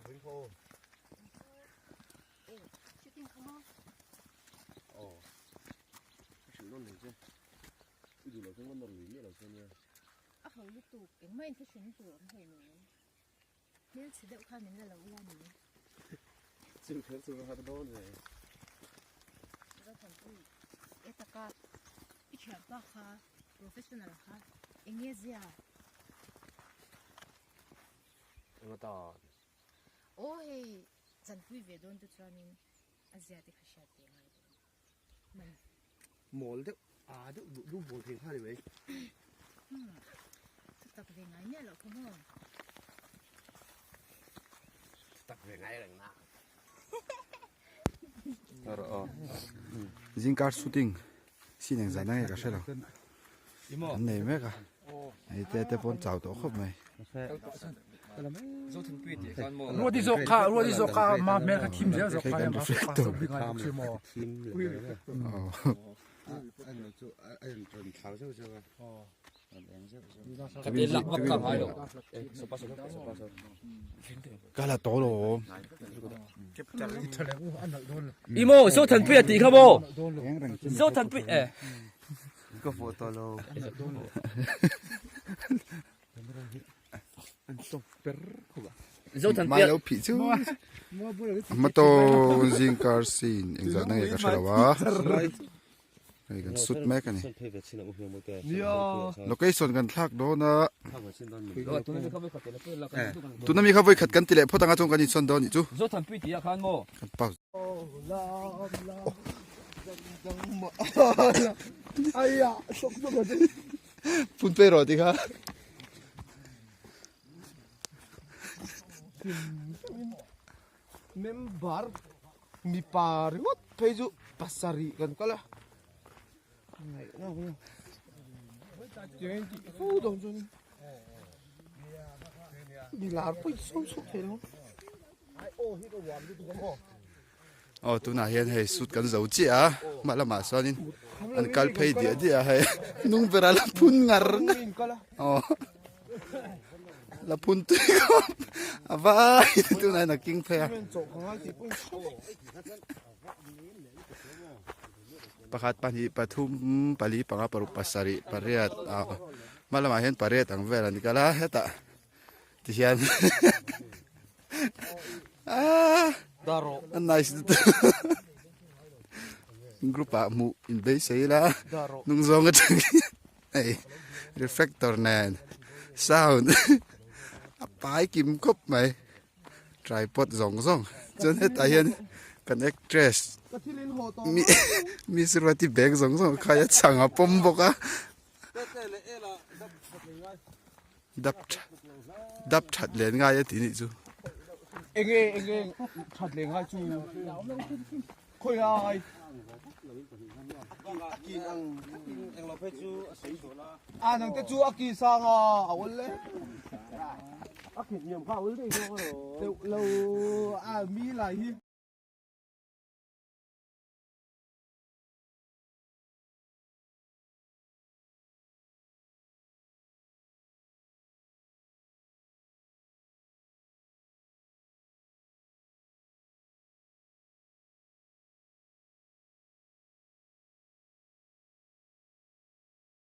A ho lutuk engmah in thahrin tur awm hlei nem. Hmelchhe deuh khan min la lo ula ni. Chu kher chu va har dawn ve. Zothanpui e taka i thianpa kha professional kha enge zia? Enga tan? Aw hei chanpui ve dawn te chuanin a zia te kha hriat ve ngai dawn. Man. Mawl deuh a deuh duh duh bawl thei kha ni mai. Hmm. Thutak ve ngai miah loh kha maw? Thutak ve ngai reng na. Zingkar shooting sin eng zan ange ka hre lo an nei mek a hei te te pawn chau tawh khawp mai Ruati zawk kha ruati zawk kha ma hmel kha thim zel zawk kha kan reflector ka la to lo Imo Zothanpuia tih kha maw Zothanpui e ka fawh tawh lo Zothanpuia mai lo phih chu hmato zingkar scene engzah na nge ka hre lo a hei kan sut mek a ni location kan thlak dawn a tuna mi kha vawi khat kan ti leh phawt anga chuan kan insawn dawn anih chu Zothanpui tih ah khan maw kan pause phun pe rawh ti kha Member mipa ringawt phei chu pasarih kan kal a lar pawh in sawn chhuak thei lo Aw tunah hian hei suit kan zo chiah a hma lamah chuanin an kal phei diah diah a hei hnung berah la phun ngar ngar aw la phun tui khawp a vai tunah hian a king phei a pakhat pahnih pathum pali panga paruk pasarih pariat ah hma lamah hian pariat ang vel an kal a hetah Tihian ah a nice group ah hmuh in beisei ila hnung zawng atang hei reflector nen sound a pai kim khawp mai tripod zawng zawng chuan hetah hian kan actress miss Ruati bag zawng zawng khai a chhang a pawm bawk a. Dap dap that len ngai a ti nih chu. Enge enge that len ngai chu khoi ai. A nang te chu a ki sang a a ol le. A ki niam kha ol dei lo lo a mi lai hi.